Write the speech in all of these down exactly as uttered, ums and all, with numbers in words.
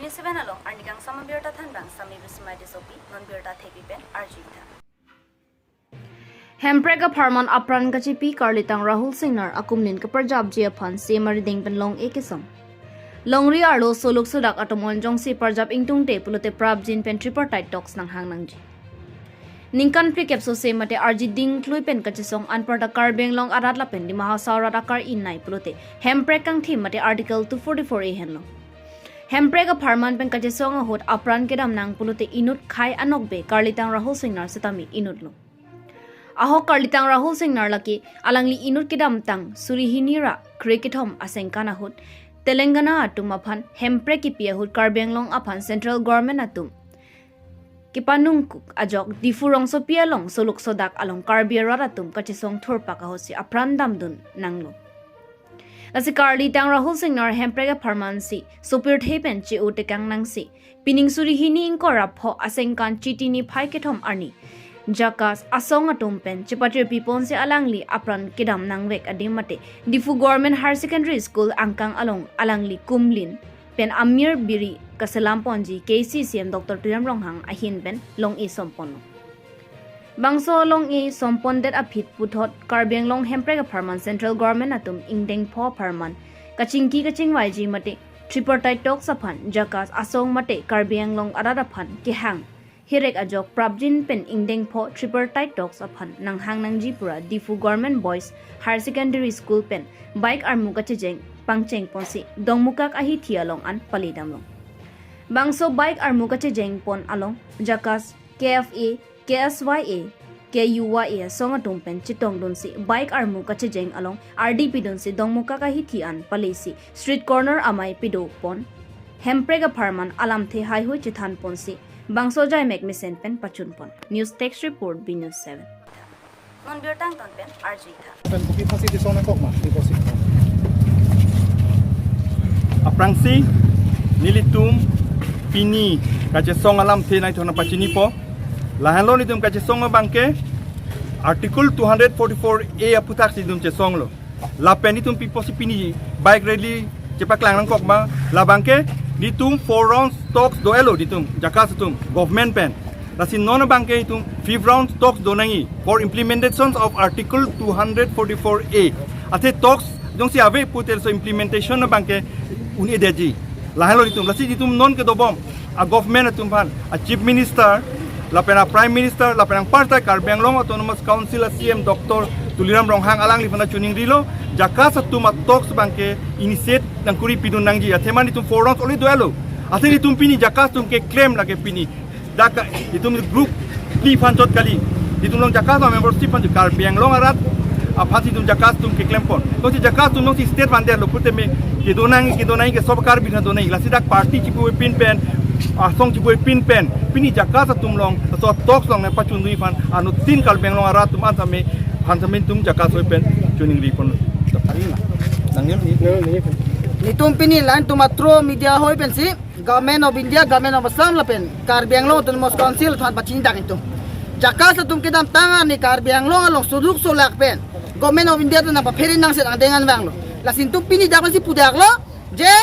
Seven along arni kangsam abirta thanbang Sami Bismai Tissopi, non birta thepi pen arjuitha. Hemprek apharman apran kachipi karlitang Rahul Singnar akumlin kaparjapji aphan C M arideng pen long-e kesong. Longri arlo soluk sodak atum on jongsi parjap ingtungte pulote prapjin pen tripartite talks nanghang nangji. Ningkan phlikep sose mate arji dingklui pen kachesong anparta Karbi Anglong arat lapen Dima Hasao arat akar-i nai pulote Hemprek kangthim mate Article two forty-four A henlo. Hemprek apharman pen kachesong ahut apran kedam nang pulote inut khei anokbe karlitang Rahul Singnar setame inutlo. Ahok karlitang Rahul Singnar lake alangli inut kedamtang suri hini ra kre kethom asengkan ahut Telangana atum aphan Hemprek kipi ahut Karbi Anglong aphan Central Government atum kepanungkuk ajok Diphu rongsopi along soluk sodak along Karbi arat atum kachesong thurpak ahutsi apran damdun nanglo. Lasi karlitang Rahul Singnar Hemprek apharman si sopirthe pen che-o tekang nangsi pining suri hini ingkoi ra pho asengkan Chiti niphai kethom arni JACAS asong atum pen chepatirpi ponsi alangli apran kedam nangvek adim mate Diphu Government Higher Secondary School angkang along alangli kumlin pen amir biri kaselam ponji K C C M Doctor Tuliram Ronghang ahin pen long-e sompon. Bangso long-e sompondet aphi puthot Karbi Anglong Hemprek apharman Central Government atum ingdeng pho apharman kachingki kachingvaiji mate tripartite talks aphan JACAS asong mate Karbi Anglong arat aphan kehang hirek ajok prapjin pen ingdeng pho tripartite talks aphan nanghang nangji pura Diphu Government Boys Higher Secondary School pen bike armu kachejeng pangcheng ponsi Dongmukak ahithi along an pale damlo. Bangso bike armu kachejeng pon along JACAS, K F A, K S Y A, K U Y A asong atum pen chetongdunsi bike armu kachejeng along ardi pidunsi Dongmukak ahithi an palesi street corner amei pido pon Hemprek apharman alamthe haihui chethan ponsi bangso jaimek mesen pen pachun pon. News Desk Report, B News seven. Non birta angton pen arjuitha. Pen kopi aphansi disong nangkok ma, di kosi. Aphrangsi nelitum pini kachesong alamthe nangthona pachinipo. Lahenlo nelitum kachesong abangke Article two hundred forty-four A aphuthaksi nelitum chesonglo. Lapen nelitum pi apotsi pini bike rally chepaklang nangkok ma, labangke nelitum four rounds talks do-etlo nelitum JACAS atum government pen. Lasi non abangke nelitum fifth round talks do nangji for implementations of Article two hundred forty-four A. Athe talks jongsi ave pute laso implementation abangke un-edetji. Lahenlo nelitum, lasi nelitum non kedobom a government atum aphan, a Chief Minister, lapen a Prime Minister, lapen anparta Karbi Anglong Autonomous Council a C M Doctor Tuliram Ronghang alangliphan choningrilo, JACAS atum a talks abangke initiate nangkuri pidun nangji. Athema nelitum four rounds already do-etlo. Athe nelitum pini JACAS atum keklem lake pini dak nelitum group phli aphan chot kali. Nelitum along JACAS a membership aphan chot, Karbi Anglong arat aphansi nelitum JACAS atum keklem pon. Jongsi JACAS atum jongsi state vandetlo puteme kedo nang, kedo nang ke sob Karbi aphan do nang. Lasi dak party chipuve pin pen, asong chipuve pin pen, pini JACAS atum along, so talks along nangpachundunji aphan anuttin Karbi Anglong arat atum an tame, aphan tame nelitum JACAS ahoi pen choningri pon. Nelitum pini latum atro media ahoi pensi Government of India, Government of Assam lapen Karbi Anglong Autonomous Council aphan pachini dak nelitum. JACAS atum kedamtang arni Karbi Anglong along soluk solak pen Government of India atum nangpaphere nangset angdeng an vanglo. Lasi nelitum pini dak pensi pudaklo je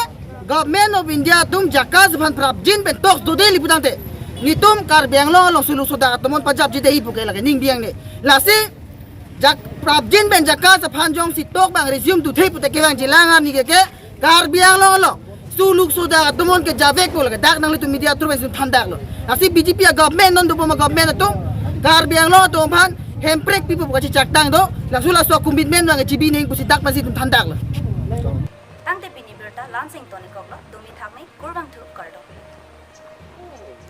Government of India atum JACAS aphan prapjin pen talks dode ili pudamte, nelitum Karbi Anglong along soluk sodak atum on pajapji dei pu ke lake ning biang ne. Lasi jak prapjin pen JACAS aphan jongsi talks abang resume dothe pute kevangji lang arni ke ke Karbi Anglong along soluk sodak atum on kejavekpo lake dak nanglitum media through pensi thandaklo. Lasi B J P a government non dobom a government atum Karbi Anglong atum aphan Hemprek pipo pu kachechak tang do. Laso laso commitment abang chibi nang pusi dak pensi nelitum thandaklo. Tangte pini birta la-ansi ingtonikoklo, dumi thakme, kurvangthu kardom.